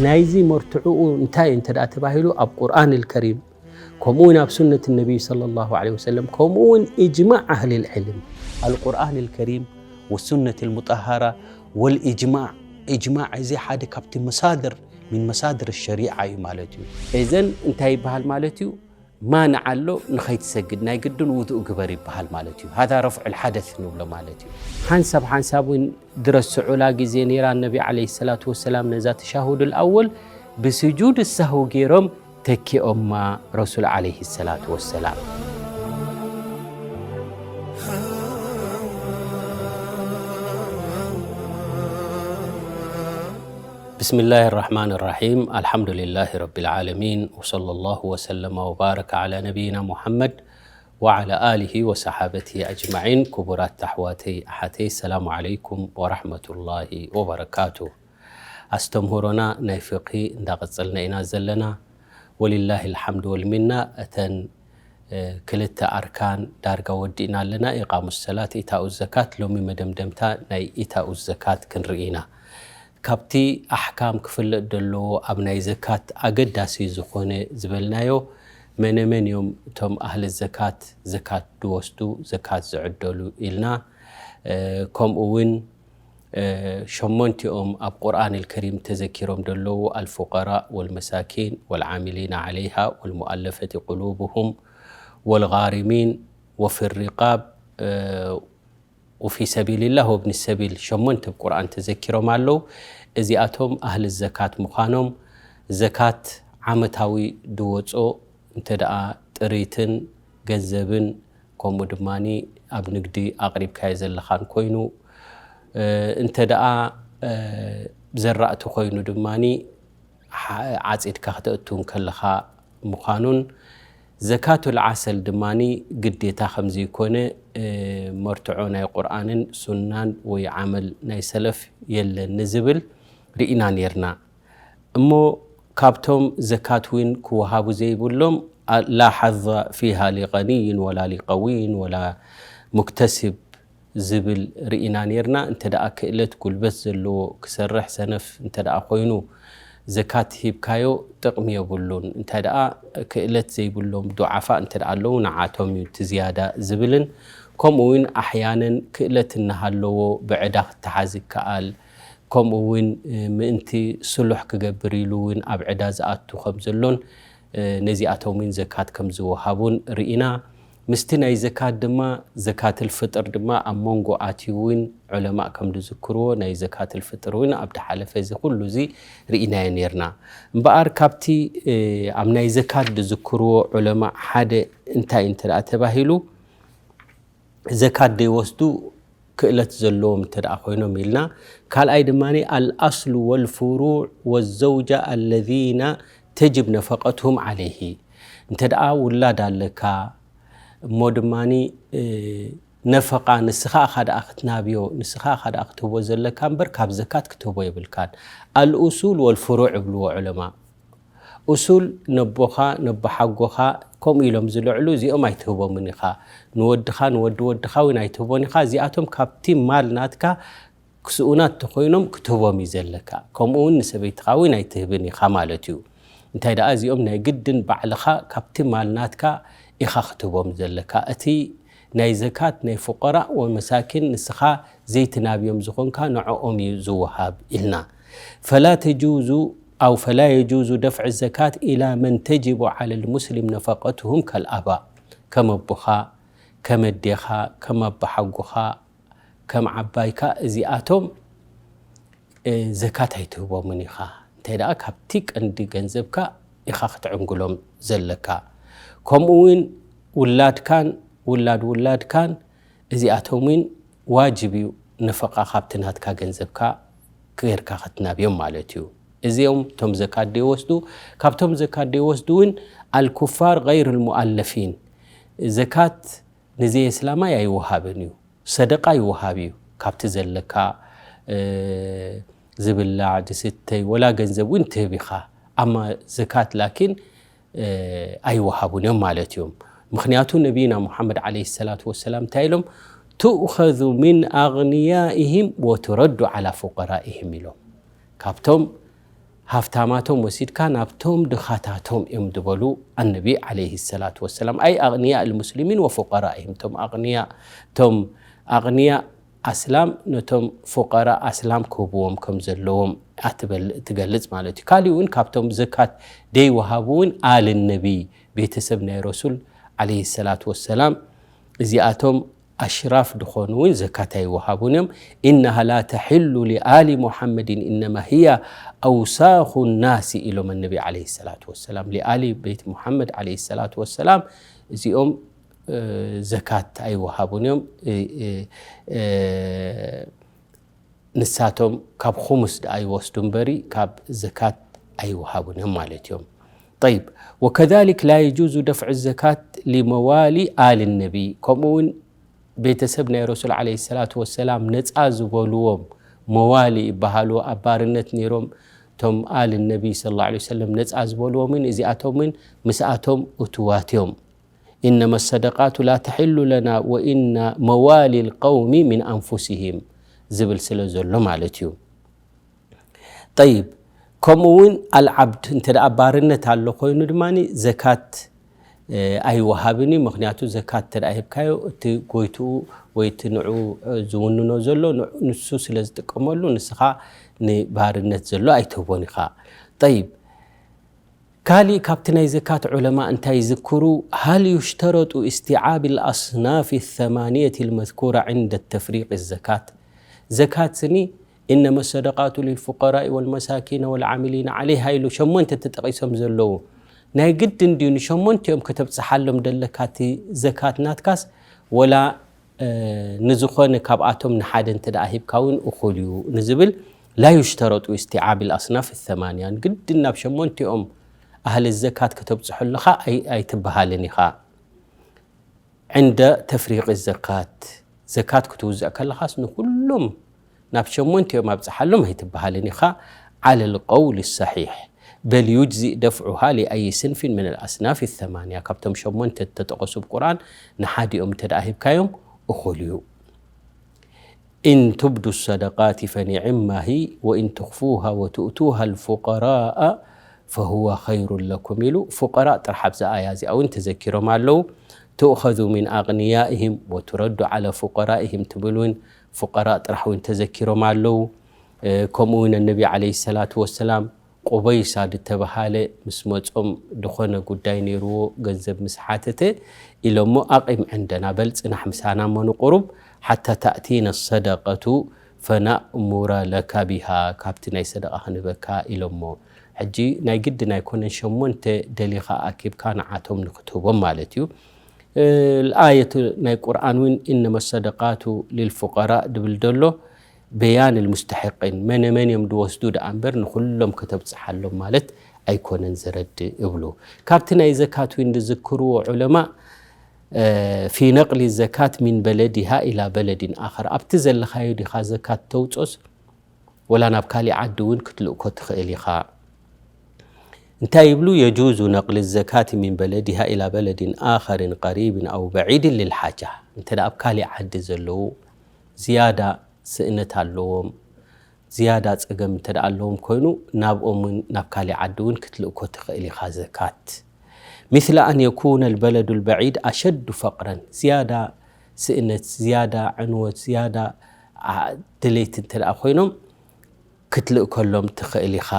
ናይዚ መርትዕኡ እንታይ እንተ ደኣ ተባሂሉ፣ ኣብ ቁርኣን ኣልከሪም፣ ከምኡ እውን ኣብ ሱነት ነቢይ ሰለላሁ ዐለይሂ ወሰለም፣ ከምኡ እውን ኢጅማዕ ኣህሊል ዕልም። ኣልቁርኣን ኣልከሪም ወሱነት ኣልሙጠሃራ ወልኢጅማዕ። ኢጅማዕ እዚ ሓደ ካብቲ መሳድር፣ ሚን መሳድር ሸሪዓ እዩ ማለት እዩ። እዘን እንታይ ይበሃል ማለት እዩ? ማንዓ ኣሎ፣ ንኸይትሰግድ ናይ ግድን ውዱእ ግበር ይበሃል ማለት እዩ። ሃዛ ረፍዑል ሓደስ ንብሎ ማለት እዩ። ሓንሳብ ሓንሳብ እውን ድረስዑላ ግዜ ነይራ፣ ነቢ ዓለይሂ ሰላቱ ወሰላም ነዛ ተሻሁዱል ኣወል ብስጁድ ሳህው ገይሮም ተኪኦማ ረሱል ዓለይሂ ሰላቱ ወሰላም። بسم الله الرحمن الرحيم. الحمد لله رب العالمين. وصلى الله وسلم وبارك على نبينا محمد وعلى آله وصحابته أجمعين. ክቡራት ኣሕዋተይ ኣሓተይ፣ ሰላሙ ዓለይኩም ወራሕመቱላሂ ወበረካቱ። ኣስተምህሮና ናይ ፍቅሂ እንዳቐጸልና ኢና ዘለና። ወሊላሂ ልሓምድ ወልሚና። እተን እ፣ ክልተ ኣርካን ዳርጋ ወዲእና ኣለና። ኢቃሙ ሰላት፣ ኢታኡ ዘካት። ሎሚ መደምደምታ ናይ ኢታኡ ዘካት ክንርኢ ኢና። ካብቲ ኣሕካም ክፍለጥ ዘለዎ፣ ኣብ ናይ ዘካት ኣገዳሲ ዝኾነ ዝበልናዮ፣ መነመን እዮም እቶም ኣህሊ ዘካት፣ ዘካት ዝወስዱ፣ ዘካት ዝዕደሉ ኢልና። እ፣ ከምኡ እውን እ፣ ሸሞንቲኦም ኣብ ቁርኣን ኣልከሪም ተዘኪሮም ዘለዉ፣ ኣልፉቀራእ ወልመሳኪን ወልዓሚሊና ዓለይሃ ወልሙኣለፈቲ ቁሉብሁም ወልጋሪሚን ወፊ ሪቃብ፣ እ፣ ወፊ ሰቢልላህ ወብኒ ሰቢል፣ ሸሞንተ ኣብ ቁርኣን ተዘኪሮም ኣለዉ። እዚኣቶም ኣህሊ ዘካት ምዃኖም፣ ዘካት ዓመታዊ ድወጾ እንተ ደኣ ጥሪትን ገንዘብን ከምኡ ድማ ኣብ ንግዲ ኣቕሪብካዮ ዘለኻን ኮይኑ፣ እ፣ እንተ ደኣ፣ እ፣ ዘራእቲ ኮይኑ ድማ ሓ-፣ ዓጺድካ ክተእቱ እንከለኻ ምዃኑን፣ ዘካቱል ዓሰል ድማ ግዴታ ከም ዘይኮነ፣ እ፣ መርትዖ ናይ ቁርኣንን ሱናን ወይ ዓመል ናይ ሰለፍ የለን ንዝብል ርኢና ኔርና። እሞ ካብቶም ዘካት እውን ክወሃቡ ዘይብሎም፣ ኣ-፣ ላ ሓዛ ፊሃ ሊቀንይን ወላ ሊቀዊይን ወላ ሙክተስብ ዝብል ርኢና ኔርና። እንተ ደኣ ክእለት ጉልበት ዘለዎ ክሰርሕ ሰነፍ እንተ ደኣ ኮይኑ ዘካት ሂብካዮ ጥቕሚ የብሉን። እንታይ ደኣ ክእለት ዘይብሎም ዱዓፋ እንተ ደኣ ኣለዉ ንዓቶም እዩ እቲ ዝያዳ ዝብልን፣ ከምኡ እውን ኣሕያነን ክእለት እናሃለዎ ብዕዳ ክተሓዝ ይከኣል። ከምኡ እውን፣ እ፣ ምእንቲ ስሉሕ ክገብር ኢሉ እውን ኣብ ዕዳ ዝኣቱ ከም ዘሎን፣ እ፣ ነዚኣቶም እውን ዘካት ከም ዝወሃቡን ርኢና። ምስቲ ናይ ዘካት ድማ፣ ዘካትል ፍጥር ድማ ኣብ መንጎ ኣትዩ እውን ዑለማእ ከም ዝዝክርዎ፣ ናይ ዘካትል ፍጥር እውን ኣብ ድሓለፈ እዚ ኩሉ እዚ ርኢናዮ ኔርና። እምበኣር ካብቲ፣ እ፣ ኣብ ናይ ዘካት ዝዝክርዎ ዑለማእ ሓደ እንታይ እንተ ደኣ ተባሂሉ፣ ዘካት ዘይወስዱ ክእለት ዘለዎም እንተ ደኣ ኮይኖም ኢልና። ካልኣይ ድማ ኣልኣስሉ ወልፍሩዕ ወዘውጃ ኣለዚና ተጅብ ነፈቀትሁም ዓለይሂ። እንተ ደኣ ውላድ ኣለካ እሞ ድማ፣ እ፣ ነፈቃ ንስኻ ኢኻ ደኣ ክትናብዮ፣ ንስኻ ኢኻ ደኣ ክትህቦ ዘለካ እምበር ካብ ዘካት ክትህቦ የብልካን። ኣልኡሱል ወልፍሩዕ ይብልዎ ዑለማ። ኡሱል ነቦኻ፣ ነቦሓጎኻ፣ ከምኡ ኢሎም ዝልዕሉ እዚኦም ኣይትህቦምን ኢኻ። ንወድኻ፣ ንወዲ ወድኻ እውን ኣይትህቦን ኢኻ። እዚኣቶም ካብቲ ማል ናትካ ክስኡናት እንተኾይኖም ክትህቦም እዩ ዘለካ። ከምኡ እውን ንሰበይትኻ እውን ኣይትህብን ኢኻ ማለት እዩ። እንታይ ደኣ እዚኦም ናይ ግድን ባዕልኻ ካብቲ ማል ናትካ ኢኻ ክትህቦም ዘለካ። እቲ ናይ ዘካት ናይ ፉቀራእ ወመሳኪን ንስኻ ዘይትናብዮም ዝኾንካ ንዕኦም እዩ ዝወሃብ ኢልና። ፈላ ተጁዙ ኣው ፈላ የጁዙ ደፍዕ ዘካት ኢላ መን ተጅቡ ዓለ ልሙስሊም ነፈቀትሁም ከልኣባእ፣ ከም ኣቦኻ፣ ከም ኣዴኻ፣ ከም ኣቦሓጎኻ፣ ከም ዓባይካ እዚኣቶም፣ እ፣ ዘካት ኣይትህቦምን ኢኻ። እንታይ ደኣ ካብቲ ቀንዲ ገንዘብካ ኢኻ ክትዕንግሎም ዘለካ። ከምኡ እውን ውላድካን ውላድ ውላድካን እዚኣቶም እውን ዋጅብ እዩ ነፈቃ ካብቲ ናትካ ገንዘብካ ጌርካ ክትናብዮም ማለት እዩ። እዚኦም እቶም ዘካት ደይወስዱ፣ ካብቶም ዘካት ደይወስዱ እውን ኣልኩፋር ገይር ልሙኣለፊን፣ ዘካት ንዘየስላማይ ኣይወሃብን እዩ። ሰደቃ ይወሃብ እዩ። ካብቲ ዘለካ፣ እ፣ ዝብላዕ፣ ዝስተይ፣ ወላ ገንዘብ እውን ትህብ ኢኻ። ኣማ ዘካት ላኪን፣ እ፣ ኣይወሃቡን እዮም ማለት እዮም። ምኽንያቱ ነቢይና ሙሓመድ ዓለይሂ ሰላቱ ወሰላም እንታይ ኢሎም? ትእኸዙ ሚን ኣግንያኢሂም ወትረዱ ዓላ ፉቀራኢሂም ኢሎም። ካብቶም ሃፍታማቶም ወሲድካ ናብቶም ድኻታቶም እዮም ዝበሉ ኣነቢ ዓለይሂ ሰላቱ ወሰላም። ኣይ ኣግንያ ልሙስሊሚን ወፉቀራኢሂም፣ ቶም ኣግንያ ቶም ኣግንያ ኣስላም ነቶም ፉቀራ ኣስላም ክህብዎም ከም ዘለዎም ኣትበል ትገልጽ ማለት እዩ። ካሊእ እውን ካብቶም ዘካት ደይወሃቡ እውን ኣል ነቢ፣ ቤተሰብ ናይ ረሱል ዓለይሂ ሰላቱ ወሰላም፣ እዚኣቶም ኣሽራፍ ድኾኑ እውን ዘካት ኣይወሃቡን እዮም። ኢነሃ ላ ተሕሉ ሊኣሊ ሙሓመድን ኢነማ ህያ ኣውሳኹ ናሲ ኢሎም ኣነቢ ዓለይሂ ሰላቱ ወሰላም። ሊኣሊ ቤት ሙሓመድ ዓለይሂ ሰላቱ ወሰላም እዚኦም ዘካት ኣይወሃቡን እዮም። ንሳቶም ካብ ኹሙስ ደኣ ይወስዱ እምበሪ ካብ ዘካት ኣይወሃቡን እዮም ማለት እዮም። ጠይብ፣ ወከዛሊክ ላ የጁዙ ደፍዑ ዘካት ሊመዋሊ ኣል ነቢ፣ ከምኡ እውን ቤተሰብ ናይ ረሱል ዓለይሂ ሰላቱ ወሰላም ነፃ ዝበልዎም መዋሊ ይበሃሉ፣ ኣብ ባርነት ነይሮም እቶም ኣል ነቢ ሰለላሁ ዐለይሂ ወሰለም ነፃ ዝበልዎምን እዚኣቶምን ምስኣቶም እቱዋት እዮም። ኢነማ ሰደቃቱ ላ ተሕሉ ለና ወኢነ መዋሊ ልቀውሚ ሚን ኣንፉሲሂም ዝብል ስለ ዘሎ ማለት እዩ። ጠይብ፣ ከምኡ እውን ኣልዓብድ እንተ ደኣ ባርነት ኣሎ ኮይኑ ድማ ዘካት ኣይወሃብን እዩ። ምክንያቱ ዘካት እንተ ደኣ ሂብካዮ እቲ ጎይትኡ ወይ እቲ ንዑ ዝውንኖ ዘሎ ንሱ ስለ ዝጥቀመሉ ንስኻ ንባርነት ዘሎ ኣይትህቦን ኢኻ። ጠይብ፣ ካሊእ ካብቲ ናይ ዘካት ዑለማ እንታይ ይዝክሩ? ሃል ዩሽተረጡ ኢስቲዓብ ልኣስናፍ ተማንየት ልመዝኩራ ዕንደ ተፍሪቅ ዘካት? ዘካት ስኒ ኢነመ ሰደቃቱ ሊልፉቀራኢ ወልመሳኪነ ወልዓሚሊነ ዓለይሃ ኢሉ ሸሞንተ ተጠቒሶም ዘለዉ ናይ ግድን ድዩ ንሸሞንቲኦም ከተብፅሓሎም ደለካ እቲ ዘካት ናትካስ ወላ ንዝኾነ ካብኣቶም ንሓደ እንተ ደኣ ሂብካ እውን እኹል እዩ ንዝብል ላ ዩሽተረጡ ኢስቲዓብ ልኣስናፍ ተማንያ ንግድን ናብ ሸሞንቲኦም ኣህሊ ዘካት ከተብፅሐለኻ ኣይትበሃልን ኢኻ። ዕንደ ተፍሪቂ ዘካት፣ ዘካት ክትውዝዕ ከለኻስ ንኩሎም ናብ ሸሞንቲኦም ኣብፅሓሎም ኣይትበሃልን ኢኻ። ዓለ ልቀውል ሰሒሕ በል ዩጅዚእ ደፍዑሃ ሊኣይ ስንፊን ምን ልኣስናፍ ተማንያ ካብቶም ሸሞንተ ተጠቐሱ ብቁርኣን ንሓዲኦም እንተ ደኣ ሂብካዮም እኹል እዩ። ኢን ቱብዱ ሰደቃት ፈኒዕማ ሂ ወኢን ትኽፉሃ ወትእቱሃ ልፉቀራአ ፈሁወ ኸይሩን ለኩም ኢሉ ፉቀራእ ጥራሕ ኣብዛ ኣያ እዚኣ እውን ተዘኪሮም ኣለዉ። ትእኸዙ ሚን ኣቕንያኢሂም ወቱረዱ ዓላ ፉቀራኢሂም ትብል እውን ፉቀራእ ጥራሕ እውን ተዘኪሮም ኣለዉ። ከምኡ እውን ነቢ ዓለይሂ ሰላቱ ወሰላም ቁበይሳ ዝተባሃለ ምስ መጾም ዝኾነ ጉዳይ ነይርዎ ገንዘብ ምስ ሓተተ ኢሎሞ ኣቂም ዕንደና በል ጽናሕ ምሳና እሞ ንቁሩብ ሓታ ታእቲነ ሰደቀቱ ፈናእሙረ ለካ ቢሃ ካብቲ ናይ ሰደቃ ክንበካ ኢሎሞ ሕጂ ናይ ግድን ኣይኮነን ሸሞንተ ደሊኻ ኣኪብካ ንዓቶም ንክትህቦም ማለት እዩ። ኣየት ናይ ቁርኣን እውን ኢነመ ሰደቃቱ ሊልፉቀራእ ድብል ደሎ በያን ልሙስተሐቂን መነ መን እዮም ድወስዱ ደኣ እምበር ንኩሎም ከተብፅሓሎም ማለት ኣይኮነን ዘረድእ እብሉ። ካብቲ ናይ ዘካት እውን ድዝክርዎ ዑለማ ፊ ነቅሊ ዘካት ሚን በለዲሃ ኢላ በለዲን ኣኸር ኣብቲ ዘለኻዮ ዲኻ ዘካት ተውፆስ ወላ ናብ ካሊእ ዓዲ እውን ክትልእኮ ትኽእል ኢኻ። እንታይ ይብሉ? የጁዙ ነቅሊ ዘካት ሚን በለዲሃ ኢላ በለዲን ኣኸርን ቀሪብን ኣው በዒድን ልልሓጃ እንተ ኣብ ካሊእ ዓዲ ዘለዉ ዝያዳ ስእነት ኣለዎም፣ ዝያዳ ጸገም እንተ ኣለዎም ኮይኑ ናብኦም እውን ናብ ካሊእ ዓዲ እውን ክትልእኮ ትኽእል ኢኻ ዘካት። ሚስለ ኣን የኩነ ልበለዱ ልበዒድ ኣሸዱ ፈቅረን ዝያዳ ስእነት፣ ዝያዳ ዕንወት፣ ዝያዳ ድሌት እንተ ኮይኖም ክትልእከሎም ትኽእል ኢኻ።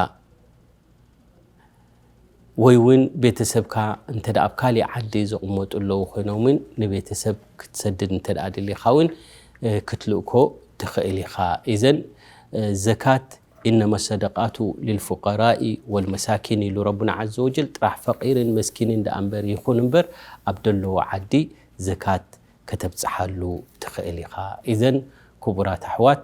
ወይ እውን ቤተሰብካ እንተ ኣብ ካሊእ ዓዲ ዝቕመጡ ኣለዉ ኮይኖም እውን ንቤተሰብ ክትሰድድ እንተ ደሊኻ እውን ክትልእኮ ትኽእል ኢኻ። ኢዘን ዘካት ኢነመ ሰደቃቱ ሊልፉቀራኢ ወልመሳኪን ኢሉ ረቡና ዓዘ ወጀል ጥራሕ ፈቂርን መስኪንን ደኣ እምበር ይኹን እምበር ኣብ ደለዎ ዓዲ ዘካት ከተብፅሓሉ ትኽእል ኢኻ። ኢዘን ክቡራት ኣሕዋት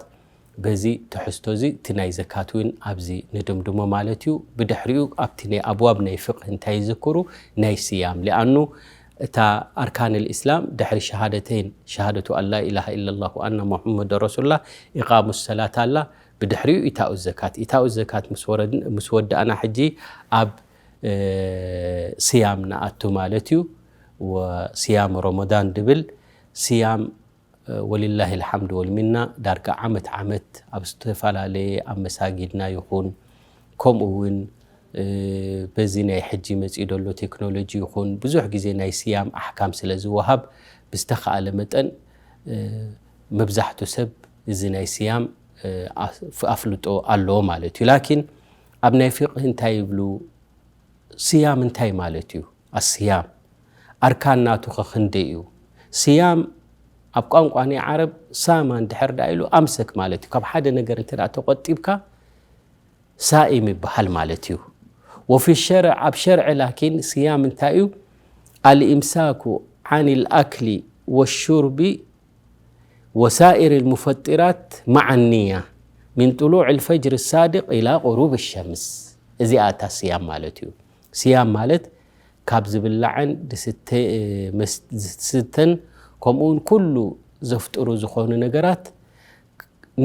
በዚ ትሕዝቶ እዚ እቲ ናይ ዘካት እውን ኣብዚ ንድምድሞ ማለት እዩ። ብድሕሪኡ ኣብቲ ናይ ኣብዋብ ናይ ፍቅህ እንታይ ይዝክሩ? ናይ ስያም ሊኣኑ እታ ኣርካን ልእስላም ድሕሪ ሸሃደተይን ሸሃደቱ ኣን ላ ኢላሃ ኢለላህ ወኣና ሙሐመድ ረሱሉላህ ኢቃሙ ሰላት ኣላ። ብድሕሪኡ ኢታኡ ዘካት ኢታኡ ዘካት ምስ ወደእና ሕጂ ኣብ ስያም ንኣቱ ማለት እዩ። ወስያም ረመዳን ድብል ስያም ወሊላሂ ልሓምድ ወልሚና ዳርጋ ዓመት ዓመት ኣብ ዝተፈላለየ ኣብ መሳጊድና ይኹን ከምኡ እውን በዚ ናይ ሕጂ መፂኡ ዘሎ ቴክኖሎጂ ይኹን ብዙሕ ግዜ ናይ ስያም ኣሕካም ስለ ዝወሃብ ብዝተኻእለ መጠን መብዛሕቱ ሰብ እዚ ናይ ስያም ኣፍልጦ ኣለዎ ማለት እዩ። ላኪን ኣብ ናይ ፊቅህ እንታይ ይብሉ? ስያም እንታይ ማለት እዩ? ኣስያም ኣርካን ናቱ ከክንደይ እዩ? ስያም ኣብ ቋንቋ ናይ ዓረብ ሳማ እንድሕር ዳ ኢሉ ኣምሰክ ማለት እዩ። ካብ ሓደ ነገር እንተ ተቆጢብካ ሳኢም ይበሃል ማለት እዩ። ወፊ ሸርዕ ኣብ ሸርዕ ላኪን ስያም እንታይ እዩ? ኣልኢምሳኩ ዓን ልኣክሊ ወሹርቢ ወሳኢር ልሙፈጢራት ማዓ ኒያ ሚን ጥሉዕ ልፈጅር ሳድቅ ኢላ ቁሩብ ሸምስ። እዚኣ እታ ስያም ማለት እዩ። ስያም ማለት ካብ ዝብላዕን ዝስተን ከምኡውን ኩሉ ዘፍጥሩ ዝኾኑ ነገራት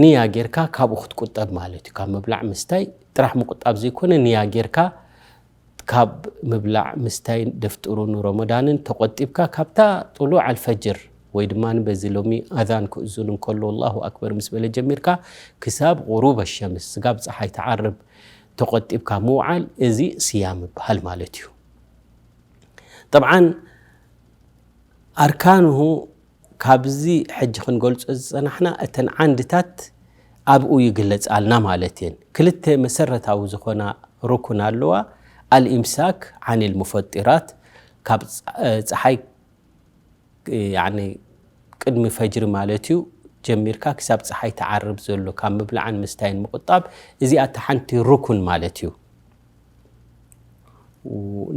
ንያ ጌርካ ካብኡ ክትቁጠብ ማለት እዩ። ካብ ምብላዕ ምስታይ ጥራሕ ምቁጣብ ዘይኮነ ንያ ጌርካ ካብ ምብላዕ ምስታይ ደፍጥሩ ንረመዳንን ተቆጢብካ ካብታ ጥሉዕ ኣልፈጅር ወይ ድማ በዚ ሎሚ ኣዛን ክእዙን እንከሎ ኣላሁ ኣክበር ምስ በለ ጀሚርካ ክሳብ ቁሩብ ሸምስ ስጋብ ፀሓይ ትዓርብ ተቆጢብካ ምውዓል እዚ ስያም ይበሃል ማለት እዩ። ጠብዓን ኣርካንሁ ካብዚ ሕጂ ክንገልጾ ዝጸናሕና እተን ዓንድታት ኣብኡ ይግለጻልና ማለት እየን። ክልተ መሰረታዊ ዝኾና ሩኩን ኣለዋ። ኣልኢምሳክ ዓን ልሙፈጢራት ካብ ፀሓይ ቅድሚ ፈጅሪ ማለት እዩ ጀሚርካ ክሳብ ፀሓይ ትዓርብ ዘሎ ካብ ምብላዕን ምስታይን ምቁጣብ እዚኣ እታ ሓንቲ ሩኩን ማለት እዩ።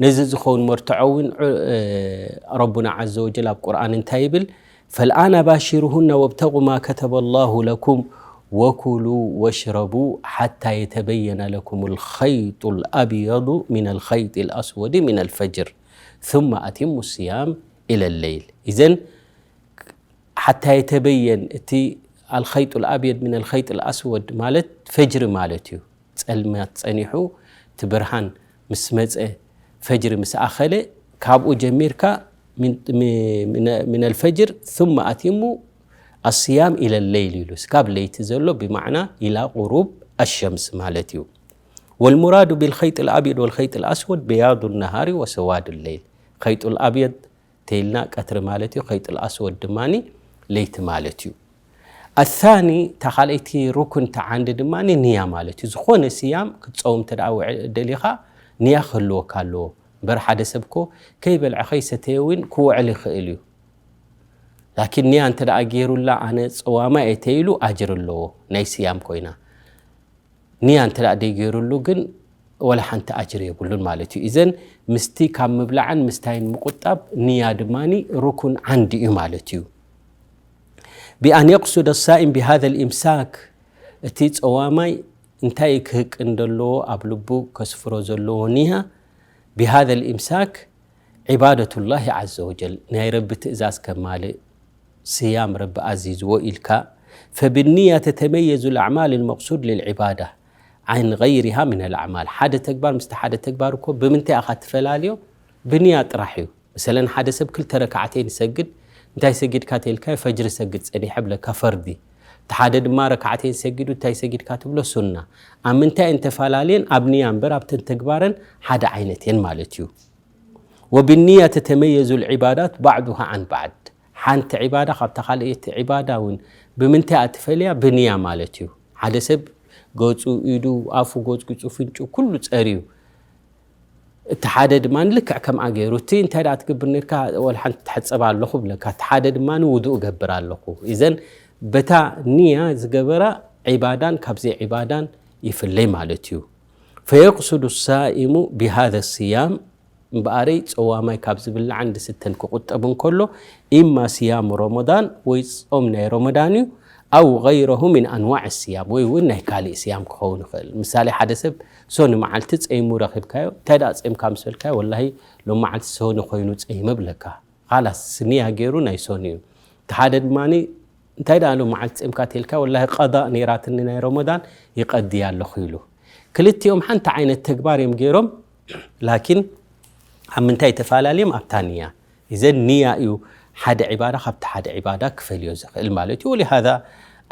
ነዚ ዝኸውን መርትዖ እውን ረቡና ዓዘ ወጀል ኣብ ቁርኣን እንታይ ይብል? ፈልኣና ባሽሩሁና ወብተጉ ማ ከተበ ላሁ ለኩም ወኩሉ ወሽረቡ ሓታ የተበየነ ለኩም ልኸይጡ ልኣብየዱ ሚን ልኸይጢ ልኣስወዲ ሚን ልፈጅር ثم ኣቲሙ ስያም ኢለ ለይል። ኢዘን ሓታ የተበየን እቲ ኣልኸይጡ ልኣብየድ ሚን ልኸይጥ ልኣስወድ ማለት ፈጅሪ ማለት እዩ። ጸልማት ጸኒሑ እቲ ብርሃን ምስ መጸ ፈጅሪ ምስ ኣኸለ ካብኡ ጀሚርካ ሚን ልፈጅር ثم ኣቲሙ ኣስያም ኢለ ለይል ኢሉ ስካብ ለይቲ ዘሎ ብማዕና ኢላ ቁሩብ ኣሸምስ ማለት እዩ። ወልሙራዱ ብልኸይጥ ልኣብየድ ወልኸይጥ ልኣስወድ በያዱ ነሃሪ ወሰዋዱ ለይል። ኸይጡ ልኣብየድ ተይልና ቀትሪ ማለት እዩ። ኸይጥ ልኣስወድ ድማ ለይቲ ማለት እዩ። ኣሳኒ እታ ካልኣይቲ ሩኩን ተዓንዲ ድማ ንያ ማለት እዩ። ዝኾነ ስያም ክትፀውም እንተ ደኣ ውዕ- ደሊኻ ንያ ክህልወካ ኣለዎ። እምበር ሓደ ሰብ እኮ ከይበልዐ ከይሰተየ እውን ክውዕል ይኽእል እዩ። ላኪን ንያ እንተ ደኣ ገይሩላ ኣነ ፀዋማ እየ ተይሉ ኣጅር ኣለዎ ናይ ስያም ኮይና። ንያ እንተ ደኣ ደይገይሩሉ ግን ወላ ሓንቲ ኣጅር የብሉን ማለት እዩ። እዘን ምስቲ ካብ ምብላዕን ምስታይን ምቁጣብ ንያ ድማ ሩኩን ዓንዲ እዩ ማለት እዩ። ብኣን የቅሱደ ሳኢም ብሃዘ ልኢምሳክ እቲ ፀዋማይ እንታይ ክህቅን ዘለዎ ኣብ ልቡ ከስፍሮ ዘለዎ ንያ ብሃዘ ልኢምሳክ ዒባደቱላሂ ዓዘ ወጀል ናይ ረቢ ትእዛዝ ከማልእ ስያም ረቢ ኣዚዝዎ ኢልካ ፈብንያ ተተመየዙ ልኣዕማል ልመቅሱድ ልልዒባዳ ዓን ገይሪሃ ምን ልኣዕማል ሓደ ተግባር ምስቲ ሓደ ተግባር እኮ ብምንታይ ኢኻ ትፈላልዮ? ብንያ ጥራሕ እዩ። መሰለን ሓደ ሰብ ክልተ ረካዕተይን ይሰግድ እንታይ ሰጊድካ ተልካዮ ፈጅሪ ሰግድ ፀኒሐ ብለካ ፈርዲ እቲ ሓደ ድማ ረካዕተይን ሰጊዱ እንታይ ሰጊድካ ትብሎ ሱና ኣብ ምንታይ እንተፈላለየን ኣብ ንያ እምበር ኣብተን ተግባረን ሓደ ዓይነት እየን ማለት እዩ። ወብንያ ተተመየዙ ልዒባዳት ባዕዱሃ ዓን ባዕድ ሓንቲ ዒባዳ ካብታ ካልኣይቲ ዒባዳ እውን ብምንታይ እያ ትፈልያ ብንያ ማለት እዩ። ሓደ ሰብ ገፁ ኢዱ ኣፉ ጎፅጉፁ ፍንጩ ኩሉ ፀርዩ እቲ ሓደ ድማ ልክዕ ከምኣ ገይሩ እቲ እንታይ ደኣ ትገብር ነርካ ወላ ሓንቲ ትሕፀብ ኣለኹ ብለካ እቲ ሓደ ድማ ውዱእ እገብር ኣለኹ። እዘን በታ ንያ ዝገበራ ዒባዳን ካብዘይ ዒባዳን ይፍለይ ማለት እዩ። ፈየቅሱዱ ሳኢሙ ብሃዘ ስያም እምበኣረይ ፀዋማይ ካብ ዝብላዕን ዝስተን ክቁጠብ እንከሎ ኢማ ስያሙ ረመዳን ወይ ፆም ናይ ረመዳን እዩ ኣው ገይረሁ ምን ኣንዋዕ ስያም ወይ እውን ናይ ካሊእ ስያም ክኸውን ይኽእል። ምሳሌ ሓደ ሰብ ሶኒ መዓልቲ ፀይሙ ረኺብካዮ እንታይ ደኣ ፀምካ ምስ በልካዮ ወላሂ ሎም መዓልቲ ሶኒ ኮይኑ ፀይመ ብለካ ካላስ ንያ ገይሩ ናይ ሶኒ እዩ። እቲ ሓደ ድማ እንታይ ደኣ ሎም መዓልቲ ፀምካ ተልካ ወላሂ ቀዳእ ነይራትኒ ናይ ረመዳን ይቀድያ ኣለኹ ኢሉ። ክልቲኦም ሓንቲ ዓይነት ተግባር እዮም ገይሮም ላኪን ኣብ ምንታይ ተፈላለዮም ኣብታ ንያ። እዘን ንያ እዩ ሓደ ዒባዳ ካብቲ ሓደ ዒባዳ ክፈልዮ ዝኽእል ማለት እዩ። ወሊሃዛ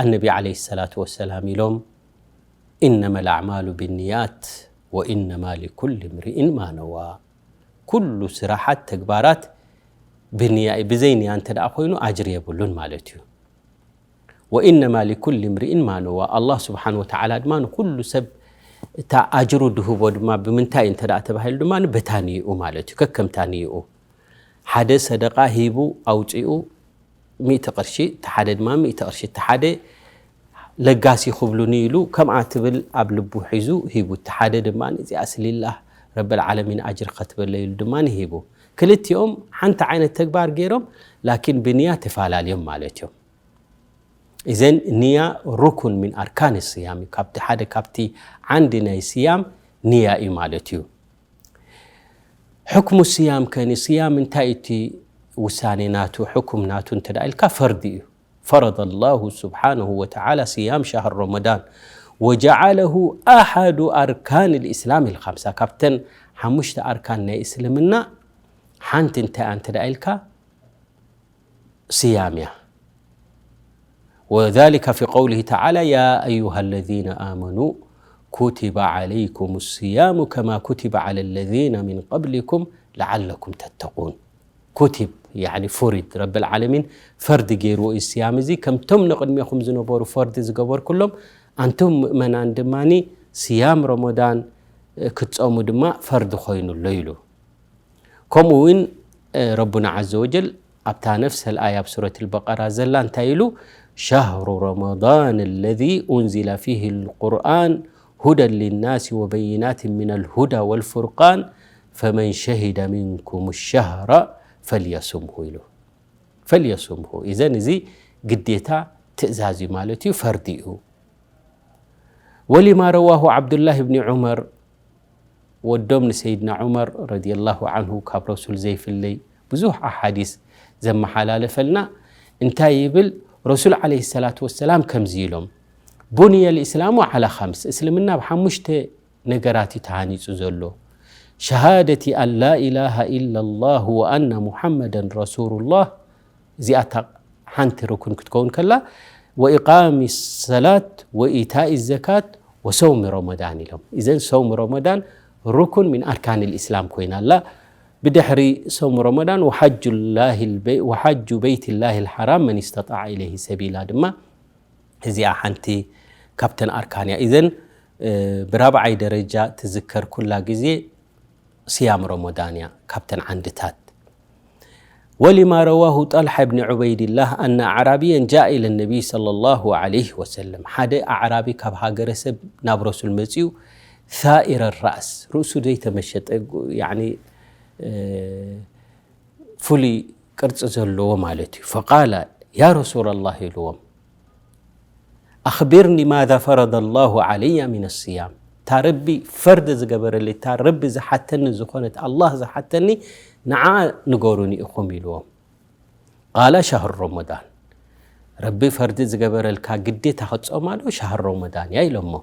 ኣነቢ ዓለይሂ ሰላቱ ወሰላም ኢሎም፣ "ኢነማ ልኣዕማሉ ብንያት ወኢነማ ሊኩል እምሪእን ማ ነዋ።" ኩሉ ስራሓት፣ ተግባራት ብንያ እዩ። ብዘይ ንያ እንተ ደኣ ኮይኑ ኣጅሪ የብሉን ማለት እዩ። "ወኢነማ ሊኩል እምሪእን ማ ነዋ።" ኣላህ ስብሓን ወተዓላ ድማ ንኩሉ ሰብ እታ ኣጅሩ ድህቦ ድማ ብምንታይ እንተ ደኣ ተባሂሉ ድማ በታ ንይኡ ማለት እዩ። ከከምታ ንይኡ ሓደ ሰደቃ ሂቡ ኣውፂኡ ሚእቲ ቅርሺ፣ እቲ ሓደ ድማ ሚእቲ ቅርሺ፣ እቲ ሓደ ለጋሲ ክብሉኒ ኢሉ ከምኣ ትብል ኣብ ልቡ ሒዙ ሂቡ፣ እቲ ሓደ ድማ እዚኣስ ሊላህ ረብል ዓለሚን ኣጅሪ ከትበለ ኢሉ ድማ ሂቡ። ክልቲኦም ሓንቲ ዓይነት ተግባር ገይሮም፣ ላኪን ብንያ ተፈላለዮም ማለት እዮም። እዘን ንያ ሩኩን ሚን ኣርካን ስያም እዩ። ካብቲ ሓደ ካብቲ ዓንዲ ናይ ስያም ንያ እዩ ማለት እዩ። ሕክሙ ስያም ከኒ፣ ስያም እንታይ እቲ ውሳኔ ናቱ፣ ሕኩም ናቱ እንተ ደኣ ኢልካ ፈርዲ እዩ። ፈረደ ላሁ ስብሓነሁ ወተዓላ ስያም ሸህር ረመዳን ወጀዓለሁ ኣሓዱ ኣርካን ልእስላም ልኻምሳ። ካብተን ሓሙሽተ ኣርካን ናይ እስልምና ሓንቲ እንታይ እያ እንተ ደኣ ኢልካ ስያም እያ። وذلك في قوله تعالى: "يا أيها الذين آمنوا كتب عليكم الصيام كما كتب على الذين من قبلكم لعلكم تتقون." ኩቲብ፣ ያዕኒ ፉሪድ፣ ረብል ዓለሚን ፈርዲ ገይርዎ እዩ ስያም እዚ። ከምቶም ንቕድሜኹም ዝነበሩ ፈርዲ ዝገበርኩሎም፣ ኣንቱም ምእመናን ድማ ስያም ረመዳን ክትጾሙ ድማ ፈርዲ ኮይኑ ኣሎ ኢሉ። ከምኡ እውን ረቡና ዓዘ ወጀል ኣብታ ነፍሰል ኣያ ኣብ ሱረት ኣልበቀራ ዘላ እንታይ ኢሉ? "ሸህሩ ረመዳን ለዚ ኡንዚለ ፊህ ልቁርኣን ሁደን ሊናሲ ወበይናት ሚን ልሁዳ ወልፉርቃን ፈመን ሸሂደ ሚንኩም ሸህረ ፈልየሱምሁ" ኢሉ። ፈልየሱምሁ። ኢዘን እዚ ግዴታ ትእዛዝ እዩ ማለት እዩ፣ ፈርዲ እዩ። ወሊማ ረዋሁ ዓብዱላህ ብኒ ዑመር፣ ወዶም ንሰይድና ዑመር ረዲየላሁ ዓንሁ ካብ ረሱል ዘይፍለይ ብዙሕ ኣሓዲስ ዘመሓላለፈልና እንታይ ይብል? ረሱል ዓለይሂ ሰላቱ ወሰላም ከምዚ ኢሎም፣ "ቡንየ ልእስላሙ ዓላ ኻምስ"፣ እስልምና ኣብ ሓሙሽተ ነገራት እዩ ተሃኒጹ ዘሎ። ሸሃደቲ ኣን ላ ኢላሃ ኢላ ላህ ወኣና ሙሓመደን ረሱሉላህ፣ እዚኣታ ሓንቲ ርኩን ክትከውን ከላ፣ ወኢቃሚ ሰላት ወኢታኢ ዘካት ወሰውሚ ረመዳን ኢሎም። እዘን ሰውሚ ረመዳን ሩኩን ሚን ኣርካን ልእስላም ኮይና ኣላ። ብድሕሪ ሰውሚ ረመዳን ወሓጁ ላሂ ልበይ-፣ ወሓጁ በይት ላሂ ልሓራም መን ስተጣዓ ኢለይሂ ሰቢላ ድማ እዚኣ ሓንቲ ካብተን ኣርካን እያ። እዘን፣ እ፣ ብራብዓይ ደረጃ ትዝከር ኩላ ግዜ ስያም ረመዳን እያ ካብተን ዓንድታት። ወሊማ ረዋሁ ጣልሓ ብኒ ዑበይድላህ ኣነ ኣዕራብየን ጃእ ኢለ ነቢይ ሰለላሁ ዓለይሂ ወሰለም፣ ሓደ ኣዕራቢ ካብ ሃገረ ሰብ ናብ ረሱል መጺኡ፣ ሳኢረ ራእስ፣ ርእሱ ዘይተመሸጠ፣ ያዕኒ፣ እ፣ ፍሉይ ቅርጺ ዘለዎ ማለት እዩ። ፈቃለ ያ ረሱለላህ ኢልዎም፣ ኣኽቢርኒ ማዛ ፈረደ ላሁ ዓለያ ሚን ስያም፣ እታ ረቢ ፈርዲ ዝገበረለይ፣ እታ ረቢ ዝሓተኒ ዝኾነት፣ ኣላህ ዝሓተኒ ንዓ ንገሩኒ ኢኹም ኢልዎም። ቃለ ሸህር ረመዳን፣ ረቢ ፈርዲ ዝገበረልካ ግዴታ ክትጾማ ዶ ሸህር ረመዳን እያ ኢሎሞ።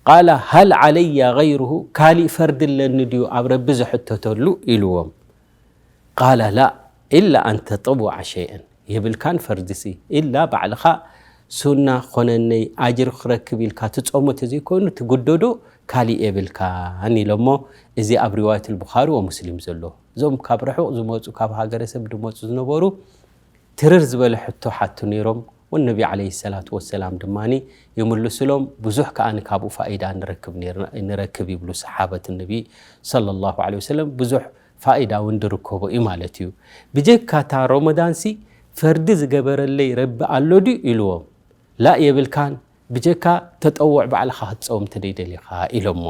ቃለ ሃል ዓለያ ገይሩሁ፣ ካሊእ ፈርዲ ኣለኒ ድዩ ኣብ ረቢ ዝሕተተሉ ኢልዎም። ቃለ ላ ኢላ ኣን ተጠወዐ ሸይአን፣ የብልካን ፈርድሲ ኢላ ባዕልኻ ሱና ኮነነይ ኣጅሪ ክረክብ ኢልካ ትጾሞ ተዘይኮይኑ ትግደዶ ካሊእ የብልካን ኢሎሞ። እዚ ኣብ ሪዋየት ልቡኻሪ ወሙስሊም ዘሎ። እዞም ካብ ርሑቕ ዝመጹ፣ ካብ ሃገረ ሰብ ዝመጹ ዝነበሩ ትርር ዝበለ ሕቶ ሓቱ ነይሮም። ወነቢ ዓለይሂ ሰላቱ ወሰላም ድማ ይምልስሎም። ብዙሕ ከኣ ካብኡ ፋኢዳ ንረክብ ነይርና-፣ ንረክብ ይብሉ ሰሓበት ነቢ ሰለላሁ ዓለይሂ ወሰለም። ብዙሕ ፋኢዳ እውን ዝርከቦ እዩ ማለት እዩ። ብጀካ እታ ረመዳንሲ ፈርዲ ዝገበረለይ ረቢ ኣሎ ድዩ ኢልዎም። ላእ የብልካን፣ ብጀካ ተጠውዕ ባዕልኻ ክትጸውም ተደይደሊኻ ኢሎሞ።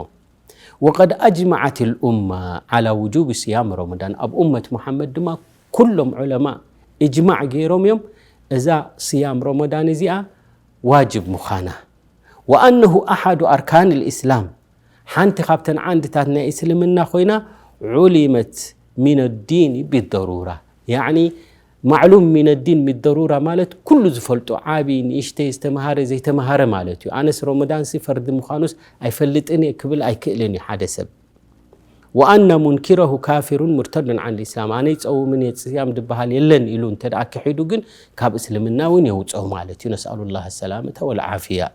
ወቀድ ኣጅመዓት ልኡማ ዓላ ውጁብ ስያም ረመዳን፣ ኣብ ኡመት ሙሓመድ ድማ ኩሎም ዑለማ እጅማዕ ገይሮም እዮም እዛ ስያም ረመዳን እዚኣ ዋጅብ ምዃና። ወኣነሁ ኣሓዱ ኣርካን ልእስላም፣ ሓንቲ ካብተን ዓንድታት ናይ እስልምና ኮይና፣ ዑሊመት ሚን ዲን ቢደሩራ፣ ያዕኒ ማዕሉም ሚን ዲን ቢደሩራ ማለት ኩሉ ዝፈልጦ ዓቢ ንእሽተይ ዝተምሃረ ዘይተምሃረ ማለት እዩ። ኣነስ ረመዳንሲ ፈርዲ ምዃኑስ ኣይፈልጥን እየ ክብል ኣይክእልን እዩ ሓደ ሰብ። وأن منكره كافر مرتد عن الإسلام ኣነ ይጸውምን እየ ጽያም ዝበሃል የለን ኢሉ እንተ ደኣ ክሒዱ ግን ካብ እስልምና እውን የውጽኦ ማለት እዩ። نسأل الله السلامة والعافية.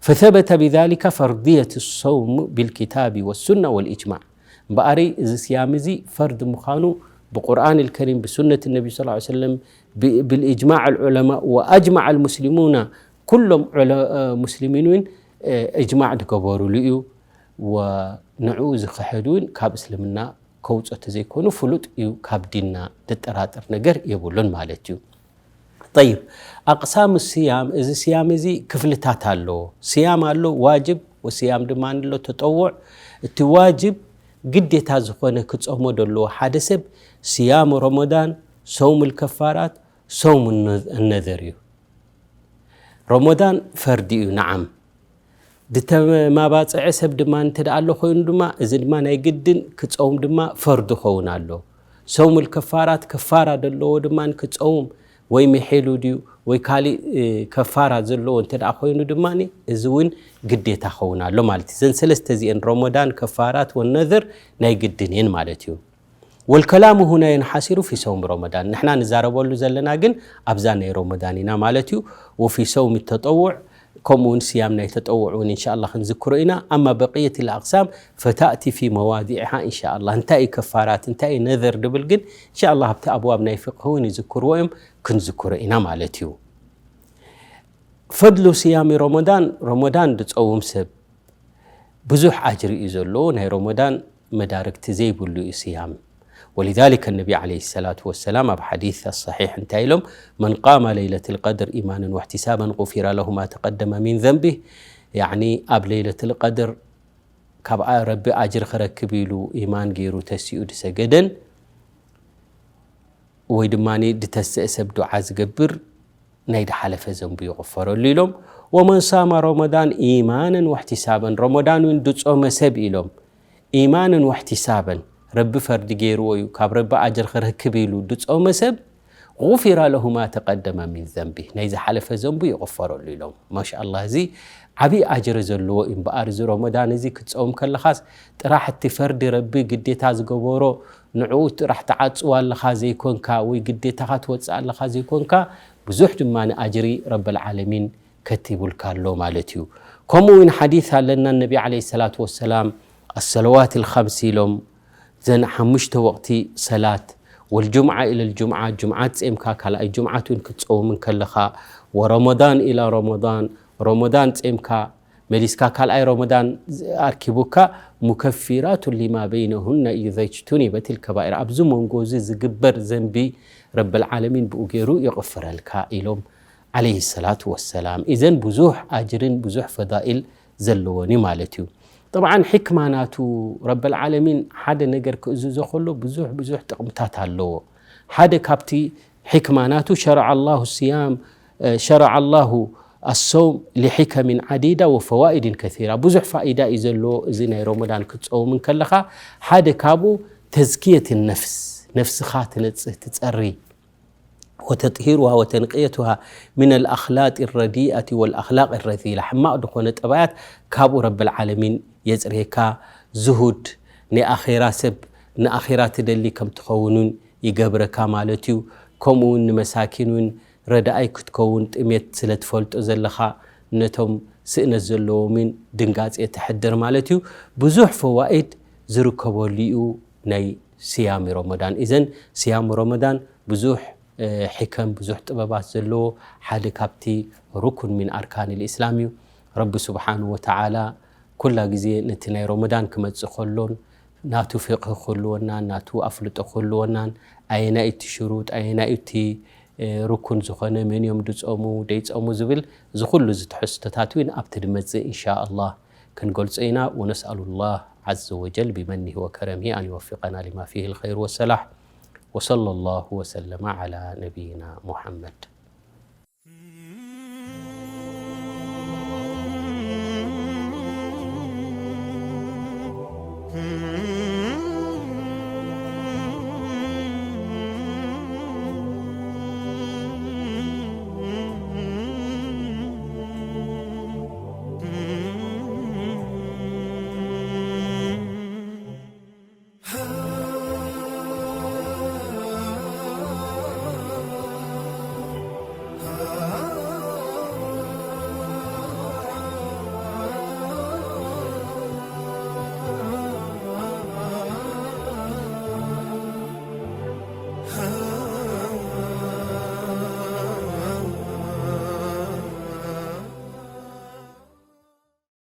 فثبت بذلك فرضية الصوم بالكتاب والسنة والإجماع. እምበኣረይ እዚ ስያም እዚ ፈርድ ምዃኑ ብቁርኣን الكريم ብሱነት النبي صلى الله عليه وسلم بالإجماع العلماء وأجمع المسلمون ኩሎም ሙስሊሚን እውን እጅማዕ ዝገበሩሉ እዩ። ንዕኡ ዝኽሕድ እውን ካብ እስልምና ከውፀቱ ዘይኮኑ ፍሉጥ እዩ፣ ካብ ዲንና ዘጠራጥር ነገር የብሉን ማለት እዩ። ጠይብ፣ ኣቅሳም ስያም፣ እዚ ስያም እዚ ክፍልታት ኣለዎ። ስያም ኣሎ ዋጅብ፣ ወስያም ድማ ኣሎ ተጠውዕ። እቲ ዋጅብ ግዴታ ዝኾነ ክፀሞ ዘለዎ ሓደ ሰብ ስያም ረመዳን፣ ሰውም ልከፋራት፣ ሰውም ነዘር እዩ። ረመዳን ፈርዲ እዩ፣ ነዓም። ዝተማባፅዐ ሰብ ድማ እንተ ደኣ ኣሎ ኮይኑ ድማ፣ እዚ ድማ ናይ ግድን ክፀውም ድማ ፈርዱ ኸውን ኣሎ። ሰውም ልከፋራት፣ ከፋራ ዘለዎ ድማ ክፀውም ወይ ምሒሉ ድዩ ወይ ካሊእ ከፋራ ዘለዎ እንተ ደኣ ኮይኑ ድማ እዚ እውን ግዴታ ኸውን ኣሎ ማለት እዩ። እዘን ሰለስተ እዚአን ረመዳን፣ ከፋራት ወነዝር ናይ ግድን እየን ማለት እዩ። والكلام هنا ينحصر في صوم رمضان ንሕና ንዛረበሉ ዘለና ግን ኣብዛ ናይ ረመዳን ኢና ማለት እዩ። وفي صوم التطوع ከምኡ እውን ስያም ናይ ተጠውዕ እውን إن شاء الله ክንዝክሮ ኢና። أما بقية الأقسام فتأتي في مواضعها إن شاء الله። እንታይ እዩ ከፋራት፣ እንታይ እዩ ነዘር ድብል ግን إن شاء الله ኣብቲ ኣብዋብ ናይ ፍቅህ እውን ይዝክርዎ እዮም፣ ክንዝክሮ ኢና ማለት እዩ። ፈድሉ ስያሚ ረመዳን፣ ረመዳን ዝፀውም ሰብ ብዙሕ ኣጅሪ እዩ ዘለዎ። ናይ ረመዳን መዳርግቲ ዘይብሉ እዩ ስያም። ولذلك النبي عليه الصلاة والسلام ኣብ ሓዲስ الصحيح እንታይ ኢሎም? من قام ليلة القدر إيمانا واحتسابا غفر له ما تقدم من ذنبه። ያዕኒ ኣብ ለይለትል ቀድር ካብ ረቢ ኣጅሪ ክረክብ ኢሉ ኢማን ገይሩ ተሲኡ ዝሰገደን ወይ ድማ ዝተስአ ሰብ ዱዓ ዝገብር ናይ ዝሓለፈ ዘንቡ ይቕፈረሉ ኢሎም። ومن صام رمضان إيمانا واحتسابا ረመዳን እውን ድጾመ ሰብ ኢሎም። إيمانا واحتسابا ረቢ ፈርዲ ገይርዎ እዩ ካብ ረቢ ኣጅር ክረክብ ኢሉ ድጾመ ሰብ غفر له ما تقدم من ذنبه ናይ ዝሓለፈ ዘንቡ ይቕፈረሉ ኢሎም። ማሻ ኣላህ እዚ ዓብዪ ኣጅሪ ዘለዎ እዩ። እምበኣር እዚ ረመዳን እዚ ክትጸውም ከለኻስ ጥራሕ እቲ ፈርዲ ረቢ ግዴታ ዝገበሮ ንዕኡ ጥራሕ ትዓጽዋ ኣለኻ ዘይኮንካ ወይ ግዴታኻ ትወጽእ ኣለኻ ዘይኮንካ ብዙሕ ድማ ንኣጅሪ ረበል ዓለሚን ከቲቡልካ ኣሎ ማለት እዩ። ከምኡ እውን ሓዲስ ኣለና ነቢ ዓለይሂ ሰላቱ ወሰላም الصلوات الخمس ኢሎም ዘን ሓሙሽተ ወቕቲ ሰላት والجمعة إلى الجمعة ጁምዓት ጼምካ ካልኣይ ጁምዓት እውን ክትጸውም እንከለኻ ورمضان إلى رمضان ረመዳን ጼምካ መሊስካ ካልኣይ ረመዳን ኣርኪቡካ مكفرات لما بينهن إذا اجتنبت الكبائر ኣብዚ መንጎ እዚ ዝግበር ዘንቢ ረብል ዓለሚን ብኡ ገይሩ ይቕፍረልካ ኢሎም ዓለይሂ ሰላቱ ወሰላም። ኢዘን ብዙሕ ኣጅርን ብዙሕ ፈዳኢል ዘለወን እዩ ማለት እዩ። ጠብዓን ሕክማ ናቱ ረብል ዓለሚን ሓደ ነገር ክእዝዞ ከሎ ብዙሕ ብዙሕ ጥቕምታት ኣለዎ። ሓደ ካብቲ ሕክማ ናቱ ሸረዐ ላሁ ስያም ሸረዐ ላሁ ኣሰውም ሊሕከምን ዓዲዳ ወፈዋኢድን ከሲራ ብዙሕ ፋኢዳ እዩ ዘለዎ። እዚ ናይ ረመዳን ክትፀውም እንከለኻ ሓደ ካብኡ ተዝኪየት ነፍስ ነፍስኻ ትነፅህ ትፀሪ ወተጥሂሩሃ ወተንቅየቱሃ ምን ኣልኣኽላቅ ረዲኣት ወልኣኽላቅ ረዚላ ሕማቕ ዝኾነ ጠባያት ካብኡ ረብል ዓለሚን የፅርየካ። ዝሁድ ናይ ኣኼራ ሰብ ንኣኼራ ትደሊ ከም ትኸውን እውን ይገብረካ ማለት እዩ። ከምኡ እውን ንመሳኪን እውን ረዳኣይ ክትከውን ጥሜት ስለ ትፈልጦ ዘለኻ ነቶም ስእነት ዘለዎምን ድንጋጼ ተሕድር ማለት እዩ። ብዙሕ ፈዋኢድ ዝርከበሉ እዩ ናይ ስያም ረመዳን። ኢዘን ስያም ረመዳን ብዙሕ ሕከም ብዙሕ ጥበባት ዘለዎ ሓደ ካብቲ ሩኩን ሚን ኣርካን ልእስላም እዩ። ረቢ ስብሓን ወተዓላ ኩላ ግዜ ነቲ ናይ ረመዳን ክመፅእ ከሎን ናቱ ፍቅህ ክህልወናን ናቱ ኣፍልጦ ክህልወናን ኣየናይ እቲ ሽሩጥ ኣየናይ እቲ ሩኩን ዝኾነ መን እዮም ድፀሙ ደይፀሙ ዝብል እዚ ኩሉ እዚ ትሕዝቶታት እውን ኣብቲ ድመፅእ እንሻ ኣላህ ክንገልፆ ኢና። ወነስኣሉ ላህ ዓዘ ወጀል ቢመኒህ ወከረሚህ ኣን ይወፊቀና ሊማ ፊህ ልኸይር ወሰላሕ። ወሰለ ላሁ ወሰለመ ዓላ ነቢይና ሙሐመድ።